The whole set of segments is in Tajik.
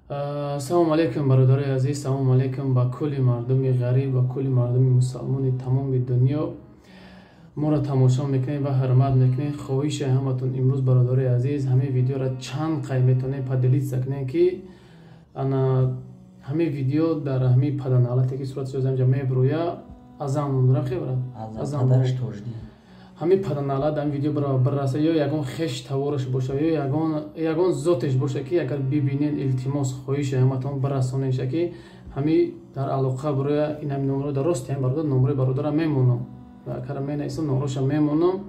Ассалому алайкум, бародарои азиз, салому алайкум ба кулли мардуми ғариб ва кулли мардуми мусалмони тамоми дунё. Моро тамошо мекунед ва ҳурмат мекунед. Хоҳиши ҳаматон имрӯз, бародарои азиз, ҳамин видеоро чанд қай метавонед поделиться кунед, ки ана ҳамин видео дар ҳамин паданалате ки сурат созамҷа мебурӯя, азам номдорам хебрат. Ҳамин паданалат ҳамин видео бираса ё ягон хеш тавораш боша ё ягон зотеш боша, ки агар бибинен, илтимос, хоҳиши ҳаматон, бирасонеша, ки ҳами дар алоқа буроя. Ин ҳами номро дар рости ҳам бародар, номрои бародара мемонам, акара менависам, номроша мемонам.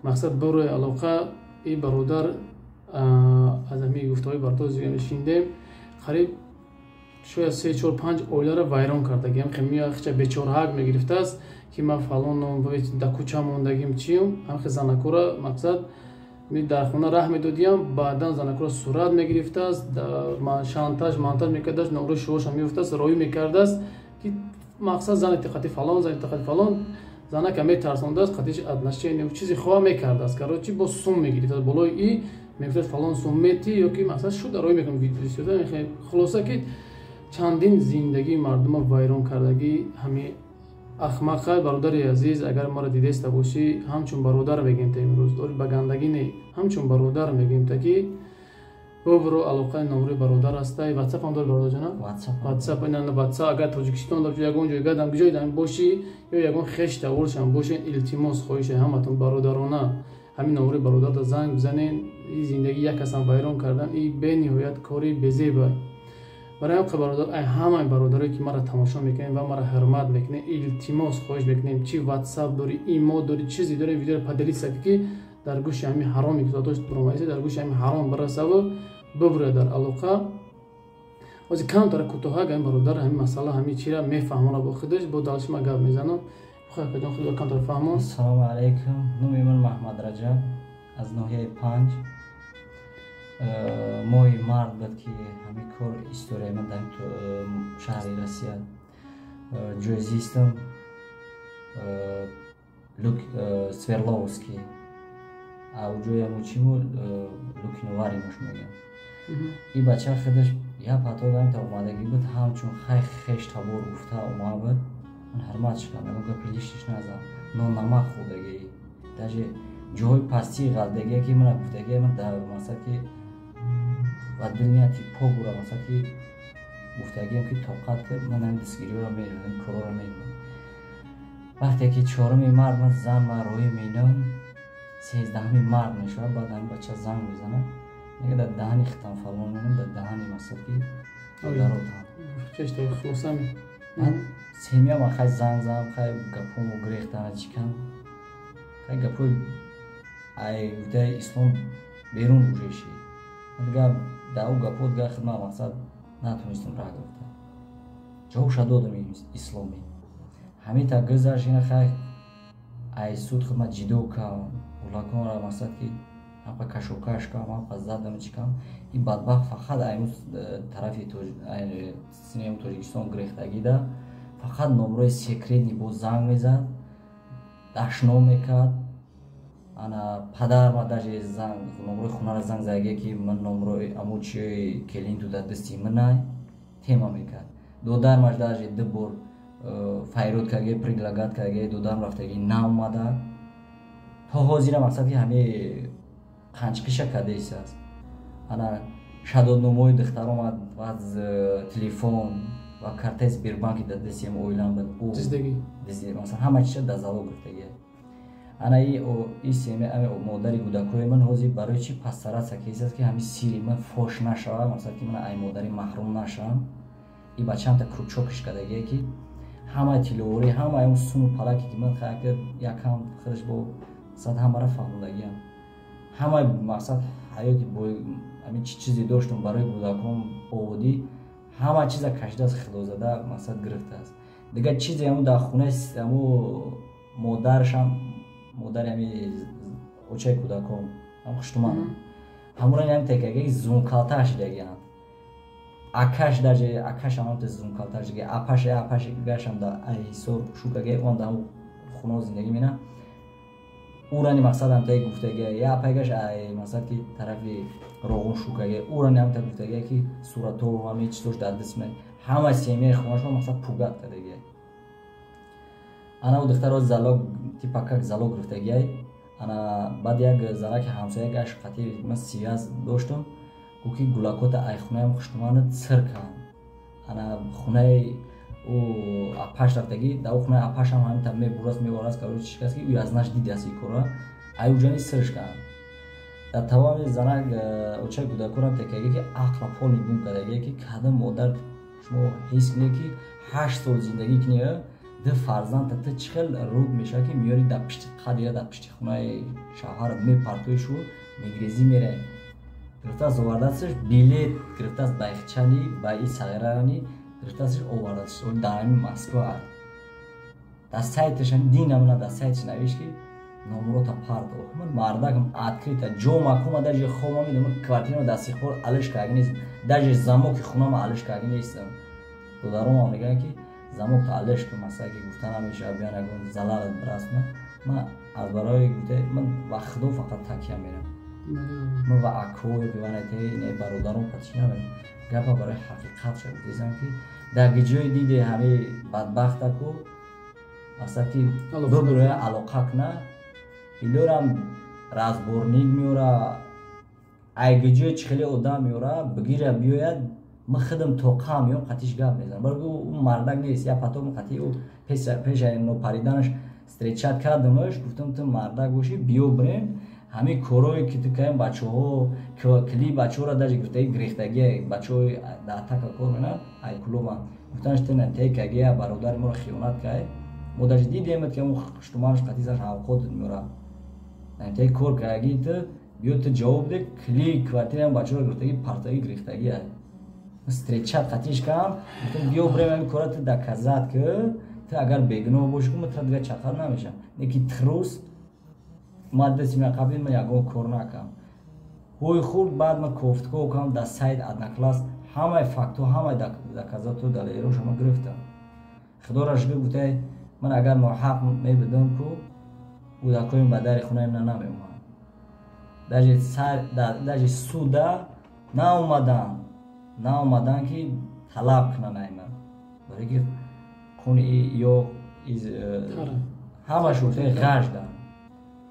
Мақсад, бурои алоқа. И бародар аз ҳамин гуфтаҳои бародар шиндем, қариб шояд се, чор, панҷ оиларо вайрон кардагиам. Хемияхча бечораҳак мегирифтааст, ки ман фалоном, да кӯча мондагим, чиюм. Ҳамхе занакура, мақсад, дар хона раҳ медодиям, баъдан занакура сурат мегирифтааст, шантаж мантаж мекардааст, номрои шувоша меёфтааст, роӣ мекардааст, ки мақсад, зани тиқати фалон, зани тиқати фалон. Занака метарсондааст, қатиш отношение чизи хоҳа мекардааст. Короче, бо сум мегирифтааст болои и мегуфтааст, фалон сум мети ё ки мақсад шуда роӣ мекунам. Хулоса, ки чандин зиндагии мардума вайрон кардагӣ ҳами ахмақа. Бародари азиз, агар маро дидеста бошӣ, ҳамчун бародар мегӯем та, имрӯз дори ба гандагӣ не, ҳамчун бародар мегӯем та, ки бобуро алоқаи номрои бародар ҳастай. Ватсап ҳам дори, бародарҷона? Ватсап, ватсап. Агар Тоҷикистон дар ягон ҷой гадам ҷойдам бошӣ ё ягон хеш таворшам бошен, илтимос, хоҳиша ҳаматон бародарона, ҳамин номрои бародарда занг бизанен. И зиндагӣ як касам вайрон кардан и бениҳоят кори безеба. Барои ҳам бародар, ай ҳамаи бародарое ки маро тамошо мекунед ва маро ҳурмат мекунед, илтимос, хоҳиш мекунем, чи ватсап дорӣ, имо дорӣ, чизе дорӣ, видеоро поделиться, ки дар гӯши ҳамин ҳароме ки дошт буромаиса, дар гӯши ҳамин ҳаром бирасаву бибуря дар алоқа. Ҳозир камтара кӯтоҳак ҳамин бародар ҳамин масъала, ҳамин чира мефаҳмона бо худаш, бо дальше ма гап мезанам. Акаҷон, худо камтар фаҳмон. Ассалому алайкум, номи ман Маҳмад Раҷаб, аз ноҳияи Панҷ. Моҳи март буд, ки ҳамин кор историяи ман дар шаҳри Россия, ҷои зистам Свердловский, ҷояму чиму Лукиноваримош мегӯям. И бача худаш як патогаимта омадагӣ буд, ҳамчун хай хеш табор гуфта омада буд. Ман ҳурмат шудам, ягон гапи лишний назам, нон намак хӯрдагӣ, даже ҷоҳои пастии ғалдагие, ки мана гуфтагие, ман дар мақсад ки ва дилнияти пок бура, мақсад ки гуфтагием, ки тоқат кард, ман ҳамин дастгириёро меравам, корро меравам. Вақте ки 4-уми март ман зан ма роҳӣ менам, 13-уми март мешавад, баъд ҳамин бача занг мезанад, мега, дар даҳани хитам фалон менам, дар даҳани, мақсад ки даротам. Семья ма хай занг задам, хай гапому гирехтана, чикан, хай гапои ай гуфтаи ислом берун ужеши. Дигар дар ӯ гапо дигар хидмат, мақсад, натонистам раҳ гирифта, ҷавобша додам исломӣ. Ҳамин та гузашт. Ина хай ай суд хидмат ҷидо кардам, улаконра, мақсад ки ҳамқа кашокаш кардам, ҳамқа задам, чӣ кардам. Ин бадбахт фақат айму тарафи синему Тоҷикистон гирехтагида, фақат номрои секретный боз занг мезад, дашном мекард. Ана падарма даже занг, номрои хонаро занг задагие, ки ман номрои амучи келинту дар дасти манай тема мекард. Додармаш даже ду бор файрод кардаги, предлагать кардаги, додарм рафтаги, наомада. То ҳозира, мақсад ки ҳаме қанчқиша кардааст. Ана шаҳодатномаҳои духтар омад аз телефон ва картаи Сбербанки дар дасти оилам буд, масалан, ҳама чиза дар залог гирифтагия. Ана и семья, модари кӯдакҳои ман ҳозир барои чи постараться кесаст, ки ҳамин сири ман фош нашавад, масалан, ки ман ай модарӣ маҳрум нашавам. И бачаамта крючок иш кардагие, ки ҳамаи тиловорӣ, ҳамаи он суму палаке, ки ман якам худаш бо мақсад ҳамаро фаҳмодагиам, ҳамаи мақсад ҳаёти ҳамин чи чизе доштум барои кӯдакон оводӣ, ҳама чиза кашидааст, хилозада, мақсад, гирифтааст. Дигар чизе ҳаму дар хонаи ҳаму модарашам, модари ҳами очаи кӯдакон ҳам хуштуман, ҳамура ҳам текаги зумкалтаа шидагианд. Акаш, даже акашам ҳам зумкалтаа шидаги, апаш апаш гашам да ҳисор шукаги, он дар хуно зиндагӣ мена. Урани мақсад ҳамтаи гуфтагия, я пайгаш ай мақсад ки тарафи Роғун шукагия, урани ҳамта гуфтагия ки суратҳо ҳамаи чизош дар даст мен, ҳама семьяи хонашон мақсад пугат кардагия. Ана ӯ духтаро залог, типа как залог гирифтагиай. Ана баъд як занаки ҳамсоя гашт, қати ман связь доштам, гуфт ки гулакота ай хонаям хуштумана циркам. Ана хонаи ӯ апаш рафтагӣ, дар ӯ хонаи апашам ҳамин та мебураст, меворааст, короче, чӣ кас ки ӯ аз наш дидаст ин кора, ай уҷани сирш кардам. Дар тамоми занак очаи кӯдакорам текагӣ ки ақла полный гум кардагие, ки кадом модар шумо ҳис кунед ки 8 сол зиндагӣ кунӣ, ду фарзандта, ту чӣ хел руд мешавад ки меёри дар пишти қадира, дар пишти хонаи шавҳарат мепартои, шу мегрезӣ, мерай. Гирифтааст, овардастш билет, гирифтааст ба ихчани, ба и сағирарани гирифтаастш, овардастш дар ҳамин Москва. Дар сайташ динамна, дар сайташ навишт ки номурота парто. Ман мардакам, открыто ҷо макома, даже хома медам, квартирама дар сихбор алиш карги нестам, даже замоки хунама алиш карги нестам. Додаромам мегӯянд ки замокта алиш кун, масалан ки гуфта намешавад, биён ягон залалат бирасона. Ман аз барои гуфта, ман ба Худо фақат такя мерам, ман ва акҳо ё ки ина бародарон патиш намерам. Гапа барои ҳақиқат ша гуфтесам ки дар ҷое диде ҳамаи бадбахтаку, масалан ки бибуроя, алоқа куна, илорам разборник меёра, айгиҷои чӣ хеле одам меёра, бигира биёяд. Ман худам тоқам ё қатиш гап мезанам, барои ӯ мардак нест. Я потом қати ӯ пеша нопариданаш встречать кардамаш, гуфтам: ту мардак бошӣ, биё бирем, ҳамин корое ки ту каем, бачаҳо кли бачаҳоро даже гуфтаги гирехтагия, бачаҳои дар атака кор менанд, ай клубан, гуфтанаш ту натекагия, бародари моро хиёнат кай, мо даже дидемат ки ҳамон хуштуманаш қати заш ҳавқотат меёра, натеи кор кардаги, ту биё, ту ҷавоб де, кли квартираам бачаҳоро гирифтаги, партаги гирехтагия. Встречать қатиш кам, гуфтам: биё бирем, ҳамин кора ту доказать ки ту агар бегуноҳ бошӣ, ку ман тура дигар чақар намешам. Не ки трус, ма дасти ма қабил, ман ягон кор накам. Ҳои хурд баъд ман кофтуков кам дар сайт Однокласс, ҳамаи фактҳо, ҳамаи доказатҳо, далелҳоша ман гирифтам. Худоро шукр, гуфтай, ман агар ноҳақ мебудам ку, кӯдакҳоим ба дари хонаи ман намеомаданд, даже суда наомаданд, наомаданд ки талаб кунанд ай ман, барои ки хуни ё ҳамаш гуфтаи ғаждан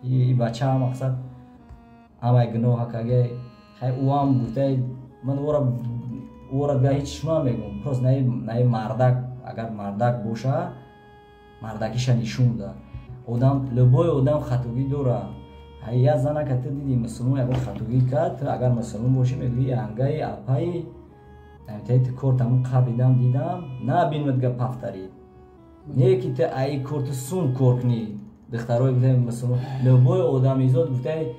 и бача мақсад ҳамаи гуноҳа каге. Хай, ӯам гуфтаи ман ӯра дигар ҳеч шума мегӯм, просто наи мардак, агар мардак боша, мардакиша нишон да. Одам, любой одам хатогӣ дора. Я занака ту диди, мусулмон ягон хатогӣ кард, ту агар мусулмон бошӣ, мегӯӣ: ангаи апаи, ту кор тамом қабидам, дидам, набинмад га пафтарид, не ки ту аи кор ту сум кор кунӣ. Духтарои гуфтаи мусулмон, любой одамизод гуфтаи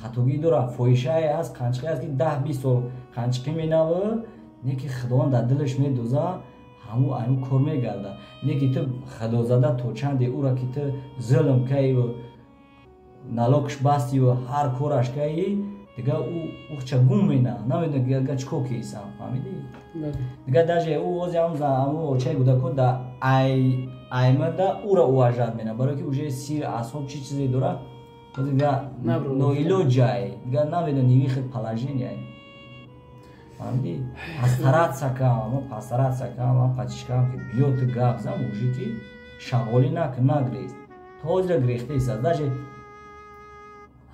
хатогӣ дора. Фоҳишае аст, қанчиқе аст ки 10-20 сол қанчиқӣ менава, не ки Худованд дар дилаш медоза, ҳаму айму кор мегарда. Не ки ту худозада то чанде ӯра ки ту зулм каиву налогш бастиву ҳар кораш каи, дигар ӯ ухча гум мена, намедона дигар чӣ кор кисам, фаҳмидӣ? Дигар даже ӯ ози ҳаму очаи кӯдако да аймада ӯра уважать мена, барое ки уже сир асоб чӣ чизе дора, дигар ноилоҷай, дигар намедона выход положения, фаҳмидӣ? Постараться кам, постараться кам, пачишкам ки биё, ту гап зан, мужики, шағолӣ накун, нагрез. То ҳозира гирехта истад, даже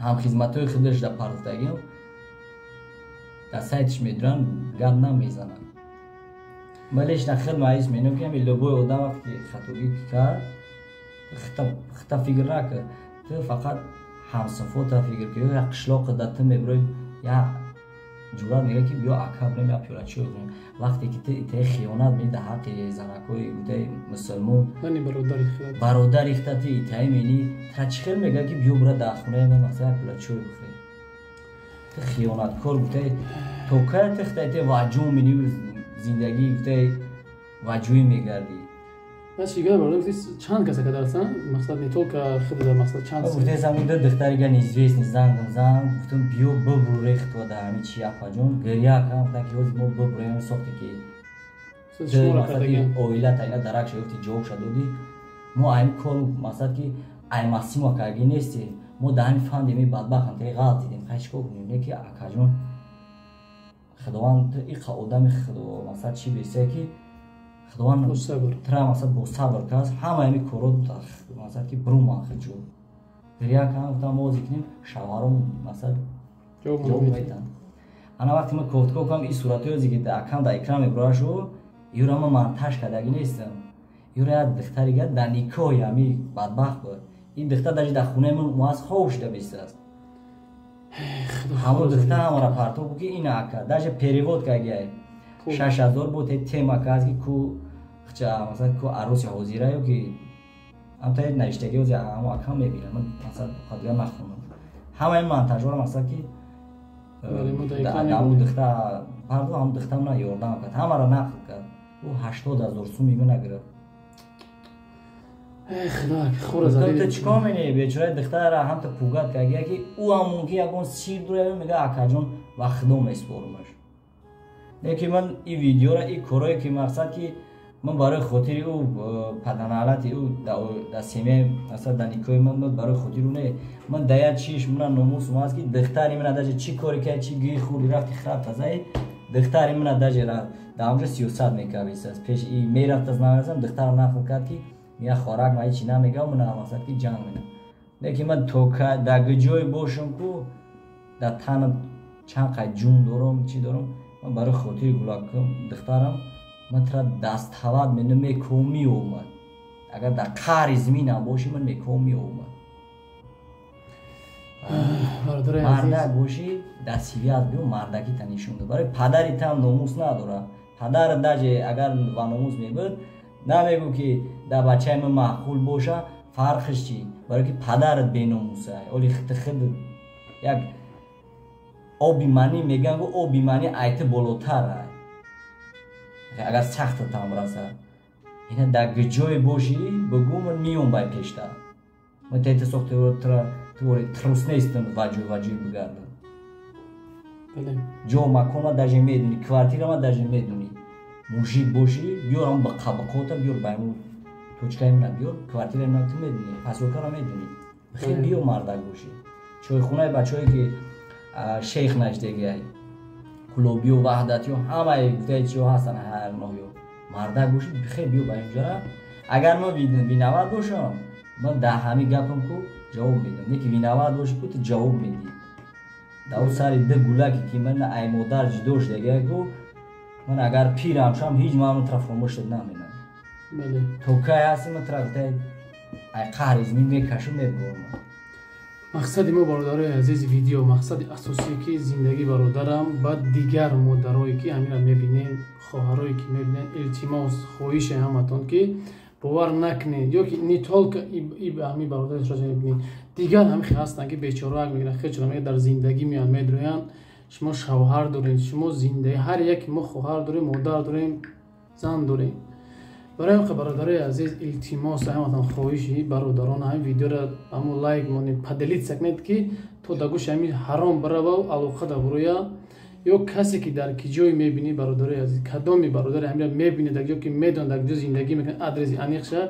ҳамхизматҳои худаш да партофтагиам дар сайтиш медуранд, гап намезананд. Ман лично хел маъюс менам ки ҳами любой одам вақте ки хатогӣ кард, хита фикр накун, ту фақат ҳамсинфота фикр кун ё як қишлоқи да ту мебирои, як ҷуръат мегӯяд ки биё, ака, бирем, як пиёла чой хӯрем. Вақте ки ту итаи хиёнат мени дар ҳаққи занакҳои гуфтаи мусулмон, бародари хита ту итаи мени, тра чӣ хел мегӯяд ки биё, бира дар хонаи ман, мақсад, як пиёла чой бихӯрем? Ту хиёнаткор, гуфтаи, то кай ту хита итаи ваҷум мени, зиндагӣ, гуфтаи, ваҷӯӣ мегардӣ? Чанд каса кадарсан, мақсад, не только худда, мақсад, чанд? Гуфтесам, ду духтарига неизвестный зангам зан, гуфтам: биё, бибуре хитва дар ҳамин чи, апаҷон, гиря кам, гуфтам ки ҳозир мо бибурем, сохте ки оила тайна дарак ша, гуфти, ҷавобша додӣ, мо ҳамин кор, мақсад ки Ай Масимо акаги нести. Мо дар ҳамин фанди ми бадбахтам те ғалат дидем. Хай чикор кунем? Не ки акаҷон Худованд иқа одами худо масалан чӣ бесия ки Худованд тра масалан бо сабр кас ҳама ҳами коро масалан ки бруман хиҷу. Гиря кардам, гуфтам мо озӣ кунем шавҳаром масалан ҷавоб метан. Ана вақте ман кофтуков кардам ин суратҳои озе ки акам дар экран мебурашу юра ман монтаж кардагӣ нестам. Юра як духтари га дар никоҳи ҳами бадбахт буд. Ин духтар даже дар хонаи ман муаз хоб шуда бистааст. Ҳамон духтар ҳамара партов буд ки ина ака даже перевод кардагиай 6000 буд тема каз ки ку хча масалан ку аруси ҳозира ё ки ҳамта навиштагӣ озе ҳамо акам мебинам ман масалан дигар нахондам. Ҳамаи монтажҳоро масалан ки ҳамун духтар пардо ҳамун духтар мана ёрдам кард, ҳамаро нақл кард. Ӯ 80,000 суми мана гирифт. Ту чикор менӣ? Бечораи духтарра ҳамта пугат кардия ки ӯ ҳам мумкин ягон сир дора, мега акаҷон ва худо месупорумаш. Лекин ман ин видеора ин корое ки мақсад ки ман барои хотири ӯ паданалати ӯ дар семьяи масалан дар никоҳи ман барои хотири ӯ не, ман дар як чиш мана номусум аст ки духтари мана даже чӣ коре кард, чӣ гӯи хурди рафти храб тазаи духтари мана даже дар ҳамҷо сиёсат мекард. Пеш мерафт аз намерасам духтарам нақл кард ки я хорак ма ҳечи намегам, мана мақсад ки ҷанг менам. Лекин ман то дар ҷое бошам ку дар танам чанд қай ҷун дорам, чӣ дорам, ман барои хотири гулакам духтарам ман тра дастҳават менам меком меомад. Агар дар қаъри заминам бошӣ ман меком меомад. Мардак бошӣ дастҳивият биё мардакита нишон дод. Барои падари там номус надорад. Падар даже агар ва номус мебуд намегӯ ки дар бачаи ман маъқул боша, фарқиш чӣ? Барои ки падарат беномуса. Оли худ як оби манӣ мегӯянд, оби манӣ айти болотар. Агар сахтатам раса. Ина дар ҷое бошӣ, бигӯ ман миём бай пешта. Ман тета сохта туори трус нестам ваҷӯй ваҷӯй бигардам. Ҷо маконма даже медунӣ, квартирама даже медунӣ. Мужик бошӣ, биёр ҳам ба қабақота биёр ба ҳамун точкаи мана биёр, квартираи мана ту медунӣ, посёлкара медунӣ. Хел биё мардак бошӣ. Чойхонаи бачаҳое ки шейх наштегиай, кулобиё, ваҳдатиё, ҳамаи гуфтаи чиё ҳастанд ҳар ноҳиё. Мардак бошӣ, хел биё ба инҷора. Агар ман виноват бошам, ман дар ҳамин гапам ку ҷавоб медиҳам. Не ки виноват бошӣ ку ту ҷавоб медиҳӣ. Дар он сари ду гулаке ки ман ай модар ҷудо шудагиай ку ман агар пирам шавам ҳеҷ ман тра фаромӯш шуд наменам. То кай ҳастӣ ман тра гуфтаи ай қаҳри замин мекашам мебурам. Мақсади мо бародарои азиз видео мақсади асосие ки зиндагӣ бародарам ба дигар модарое ки ҳаминро мебинем, хоҳарое ки мебинем, илтимос хоҳише ҳаматон ки бовар накунед ё ки не только ҳамин бародарашро мебинед, дигар ҳамин хел ҳастанд ки бечораак мегиранд, хел чора мегиранд, дар зиндагӣ меоянд, медроянд. Шумо шавҳар доред, шумо зиндагӣ, ҳар яке мо хоҳар дорем, модар дорем, зан дорем. Барои ҳамин бародарои азиз илтимос ҳаматон хоҳиши бародарон ҳамин видеоро ҳамун лайк монед, поделиться кунед ки то дар гӯши ҳамин ҳаром баравав алоқа дар буроя ё касе ки дар ки ҷое мебинӣ бародарои азиз, кадоми бародари ҳаминро мебинед, дар ҷо ки медонад дар ҷо зиндагӣ мекунад, адреси аниқша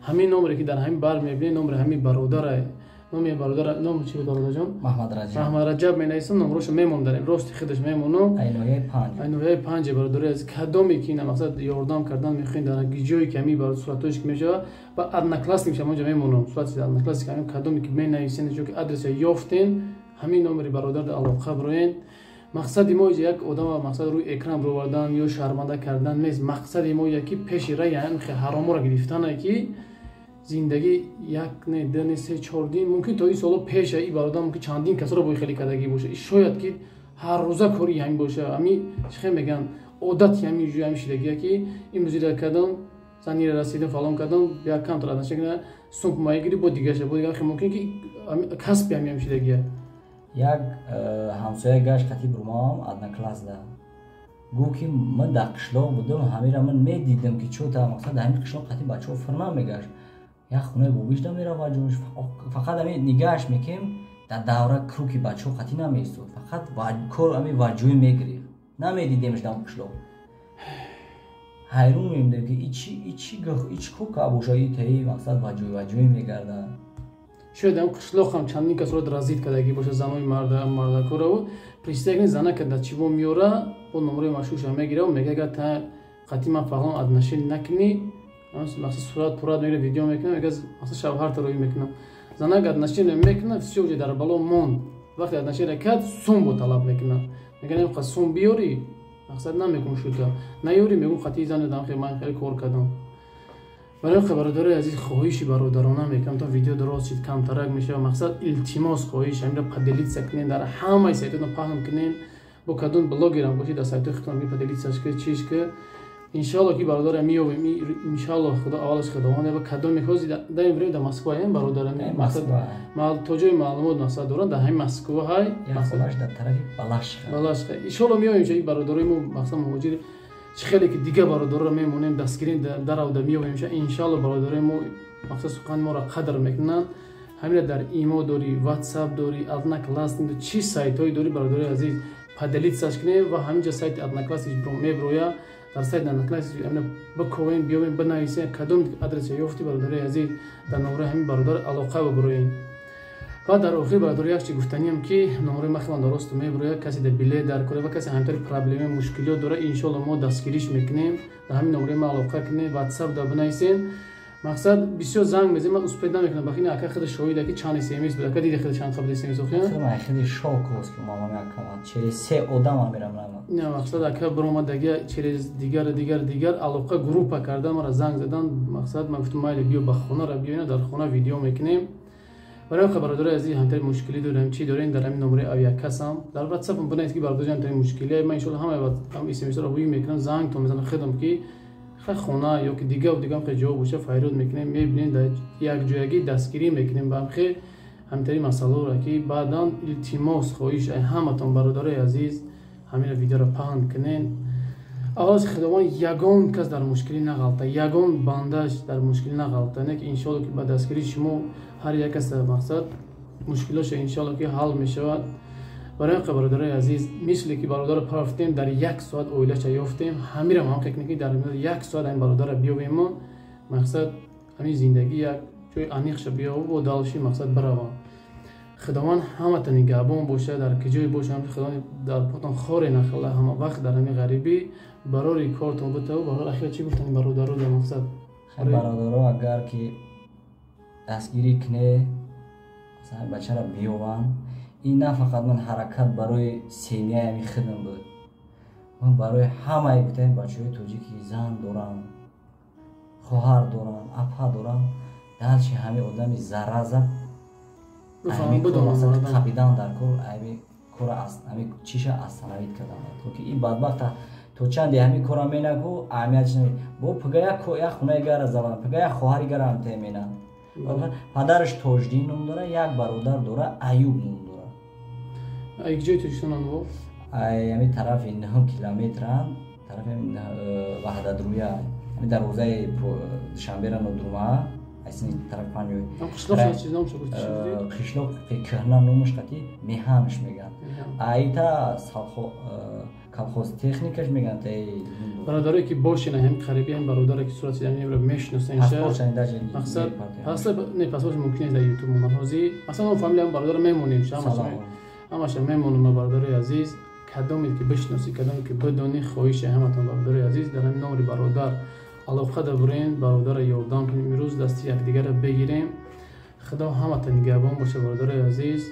ҳамин номере ки дар ҳамин бар мебинед, номери ҳамин бародара, номи бародара, ном чи буд бародарҷон? Маҳмад Раҷаб. Маҳмад Раҷаб менависам, номрошо мемонам дар рости худаш мемонам. Ай ноҳияи панҷ. Ай ноҳияи панҷ бародарои азиз, кадоме ки ина мақсад ёрдам кардан мехоҳед дар ҷое ки ҳамин бародар суратҳош ки мешавад ва одноклассник шам онҷо мемонам. Сурати одноклассник ҳамин кадоме ки менависен, ҷо ки адреса ёфтен, ҳамин номери бародар дар алоқа бироен. Мақсади мо як одама мақсад рӯи экран бировардан ё шарманда кардан нест. Мақсади мо яки пеши раи ҳамин ҳароморо гирифтане ки зиндагӣ як не, ду не, се, чор дин мумкин то ин соло пеша и бародар мумкин чандин касоро бо хеле кардагӣ боша. Шояд ки ҳар рӯза кори ҳамин боша. Ҳамин чӣ хел мегӯянд, одати ҳамин ҷӯи ҳамин шидагия ки имрӯз ира кардам, занира расидам, фалон кардам, як камтар адашакна сумп мая гирифт, бо дигаша, бо дигар мумкин ки касби ҳамин ҳамин шидагия. Як ҳамсоя гашт қати бурмаам одноклассда. Гуфт ки ман дар қишлоқ будам, ҳамира ман медидам ки чӯта мақсад дар ҳамин қишлоқ қати бачаҳо фирма мегашт. Як хонаи бобишда меравад ҷонш, фақат ҳамин нигаҳаш мекем, дар давра круки бачаҳо қатӣ намеистод, фақат кор ҳамин ваҷӯй мегирифт. Намедидемш дар қишлоқ. Ҳайрон мемдем ки ичи ичи кор ка боша, и таи мақсад ваҷӯй ваҷӯй мегардад. Шояд ҳам қишлоқ ҳам чандин касро разид кардагӣ боша, занои мардакоро. Представь, занака да чиво меёра, бо номрои машуша мегира, мега агар та қатъи ман фалон отношение накунӣ, мақсад сурат пурат мегира, видео мекунам, мега мақсад шавҳарта роӣ мекунам. Занак отношение мекуна, всё, уже дар бало монд. Вақте отношение кард, сум бо талаб мекуна, мега немқа сум биёрӣ, мақсад намекун шуда, наёрӣ, мегум қатъи зан дам ман хеле кор кардам. Барои бародарои азиз, хоҳиши бародарона мекунам, то видео дароз шид, камтарак мешава. Мақсад, илтимос, хоҳиш, ҳамира поделиться кунен, дар ҳамаи сайтотон паҳн кунен, бо кадом блогерам бошед, дар сайтои худтон поделиться ш ки чиш ки. Иншалло ки бародарам меёбем, иншалло. Худо аввалаш худованд ва кадоме ҳози дар ин время дар Москва ем бародарам, то ҷои маълумот мақсад дорам, дар ҳамин Москва ҳай. Дар тарафи Балашха. Балашха. Иншалло меёбем бародарои мо, мақсад муҳоҷир чӣ хеле ки дигар бародарро мемонем, дастгирӣ даравда меёбем иншалло. Бародарои мо, мақсад, сухани моро қадр мекунанд. Ҳамира дар имо дорӣ, ватсап дорӣ, Одноклассник, чӣ сайтҳое дорӣ, бародарои азиз, поделиться ш кунем. Ва ҳаминҷа сайти Одноклассник меброя, дар сайти Одноклассник биковем, биёбем, бинависем, кадом адреса ёфтӣ, бародарои азиз, дар номраи ҳамин бародар алоқа биброем. Ва дар охир, бародаро, як чи гуфтаниям, ки номраи ман хелан доросту меброя. Касе дар билет дар кора ва касе ҳамтари проблема, мушкилиёт дора, иншолло мо дастгириш мекунем. Дар ҳамин номраи ман алоқа кунем, ватсап да бинависем. Мақсад, бисёр занг мезанем, ман успеть намекунам. Бахини ака худ шоҳида, ки чанд смс буд. Ака, диди, худ чанд қабл смс охи? Хеле шок аст, ки мамам якама через се одам мерам. Не, мақсад, ака биромадаги, через дигар, дигар, дигар алоқа группа карда, мара занг задан. Мақсад, ман гуфтам, майли, биё ба хонара, биё, дар хона видео мекунем. Барои бародари азиз, ҳамтари мушкилӣ дорем, чӣ дорем, дар ҳамин номраи авиакасам дар ватсапам бинавис, ки бародари ҳамтари мушкилӣ, ман иншоалло ҳама смсро ҳуй мекунам, зангтон мезанам худам, ки хона ё ки дигаву дигам хе ҷавоб боша, файрод мекунем, мебинем, дар якҷоягӣ дастгирӣ мекунем ба ҳамхе ҳамтари масъаларо, ки баъдан. Илтимос, хоҳиш ай ҳаматон, бародарои азиз, ҳамина видеоро паҳн кунен. Аввалаш худованд ягон кас дар мушкилӣ нағалта, ягон бандаш дар мушкилӣ нағалта, не ки иншоалло ки ба дастгирии шумо ҳар як кас, мақсад, мушкилоша иншоалло ки ҳал мешавад. Барои ин бародарои азиз, мисле ки бародарро парафтем, дар як соат оилаша ёфтем, ҳамирам ҳам кунем, ки дар як соат ҳамин бародарро биёбему, мақсад, ҳамин зиндагӣ як ҷои аниқша биёбу, бо далши, мақсад, биравам. Худованд ҳамата нигаҳбон боша, дар ки ҷое боша, худованд дар потон хоре нахала, ҳама вақт дар ҳамин ғарибӣ барори кортон бутаву. Барор, ахира чӣ гуфтани бародаро дар мақсад? Бародаро, агар ки дастгирӣ куне, масалан, бачаро биёванд. Ин на фақат ман ҳаракат барои семья и ами худам буд, ман барои ҳамаи гуфтаем бачаҳои тоҷики зан дорам, хоҳар дорам, апа дорам, далчи ҳами одами зараза қабидан дар кор, ами кора, ами чиша остановить кардан, ки ин бадбахта то чанде ҳами кора менаку, аҳамиятш бо пага як хонаи гара заван, пага як хоҳари гара ҳам темена. Падараш Тоҷдин ном дора, як бародар дора, Аюб ном дора. Ай ҷои Тоҷикистон? Ами тарафи нӯҳ километран, тарафи Ваҳдатруя, ами дарвозаи Душанбера нодрума, айсини тарафи панҷои қишлоқ кӯҳна, номаш қати Меҳанш мегӯянд, айта колхоз техникаш мегӯянд. Бародарое ки бошен ҳам қариби ҳам бародаре ки сурат сиданро мешиносен, мақсад, не, паспорт мумкин нест дар ютуб монам ҳозир. Масалан, фамилия ҳам бародаро мемонем, ҳамаша мемонем. Бародарои азиз, кадоме ки бишиносӣ, кадоме ки бидонӣ, хоҳиши ҳаматон, бародарои азиз, дар ҳамин номри бародар алоқа дабурем, бародарро ёрдам кунем, имрӯз дасти якдигарро бигирем. Худо ҳамата нигаҳбон боша, бародарои азиз,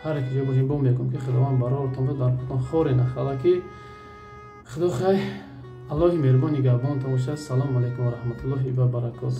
ҳар ки ҷой бошем, бо мекунем, ки худованд бароротон дар потон хоре нахала, ки худо хай, Аллоҳи меҳрубон нигаҳбонтон бошад. Салому алайкум ва раҳматуллоҳи ва баракоту.